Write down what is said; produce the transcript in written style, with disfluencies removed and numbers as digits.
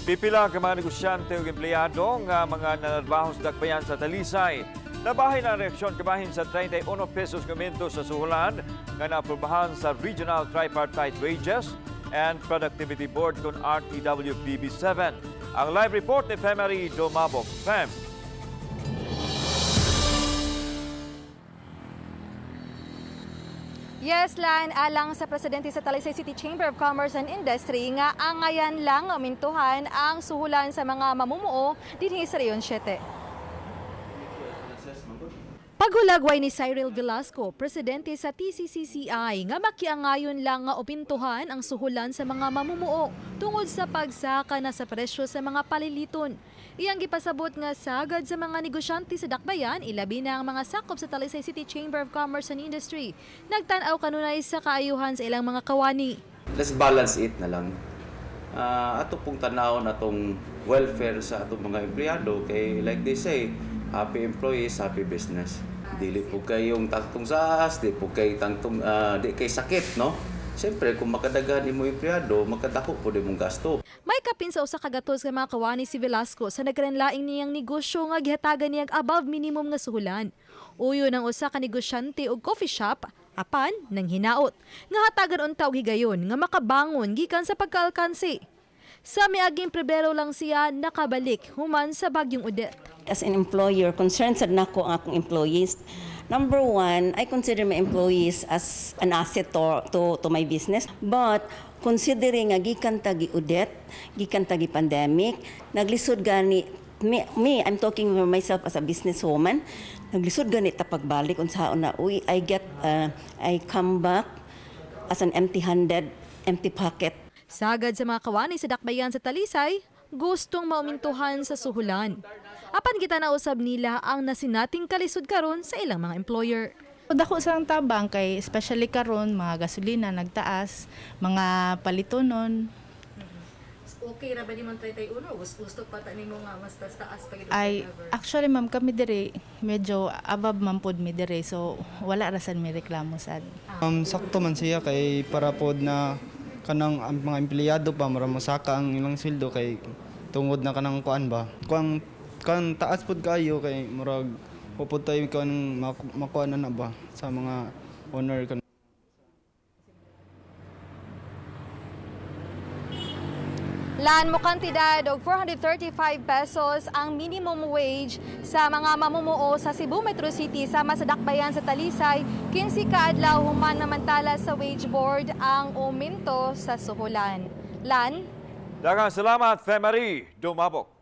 Pipila ka mga negosyante ug empleyado nga mga nanarbaho sa dakbayan sa Talisay. Nabahin ang reaksyon kabahin sa 31 pesos nga aumento sa suhulan nga naaprubahan sa Regional Tripartite Wages and Productivity Board kon RTWPB 7. Ang live report ni Femery Dumabok. Fem. Yes, Lan, alang sa presidente sa Talisay City Chamber of Commerce and Industry nga angayan lang umintuhan ang suhulan sa mga mamumuo dinhi sa Region 7. Paghulagway ni Cyril Velasco, presidente sa TCCCI, nga makiangayon lang nga upintuhan ang suhulan sa mga mamumuo tungod sa pagsaka na sa presyo sa mga paliliton. Iyang gipasabot nga sagad sa mga negosyante sa Dakbayan, ilabi na ang mga sakop sa Talisay City Chamber of Commerce and Industry. Nagtan-aw kanunay sa kaayuhan sa ilang mga kawani. Let's balance it na lang. Ato pong tanawon atong welfare sa atong mga empleyado kay, like they say, happy employees, happy business. Dili po kayong tangtong saas, di po kay tangtong di kay sakit, no? Siyempre, kung makadaghan nimo empleyado, makadako po di mong gasto. May kapin sa 1 ka gatos ka mga kawani si Velasco sa nagkalanlaing niyang negosyo nga gihatagan niyang above minimum nga suhulan. Uyo ng usa ka negosyante og coffee shop apan nang hinaot nga hatagan unta og higayon nga makabangon gikan sa pagkaalkansi. Sa miaging Pebrero lang siya nakabalik human sa bagyong Odette. As an employer, concerned sad nako ang akong employees. Number one, I consider my employees as an asset to my business. But considering nga gikan ta gi Odette, gikan ta gi pandemic, naglisod gani me, I'm talking for myself as a businesswoman, naglisod gani ta pagbalik unsaon na uy, I come back as an empty-handed, empty pocket. Sagad sa mga kawani sa dakbayan sa Talisay, gustong maumintuhan sa suhulan. Apan kita nausab nila ang nasinating kalisod karon sa ilang mga employer. Dako sang tabang kay especially karon mga gasolina nagtaas, mga palitonon. Okay ra ba nimo 31? Gusto pa ta nimo nga mas taas pa gid? Ay, actually, ma'am, kami diri medyo above man pod mi diri, so wala ra sad mi reklamo sad. Sakto man siya kay para pod na kanang ang mga empleyado pa mura mosaka ang ilang sweldo kay tungod na kanang kuan ba. Kuan kan taas pod kayo kay murag pupud tayo kan makuan na na ba sa mga owner kan. Lan mo kantidad og 435 pesos ang minimum wage sa mga mamumuo sa Cebu Metro City sama sa dakbayan sa Talisay, 15 ka adlaw human namantala sa wage board ang uminto sa suhulan. Lan. Daghang salamat, Femery Dumabok.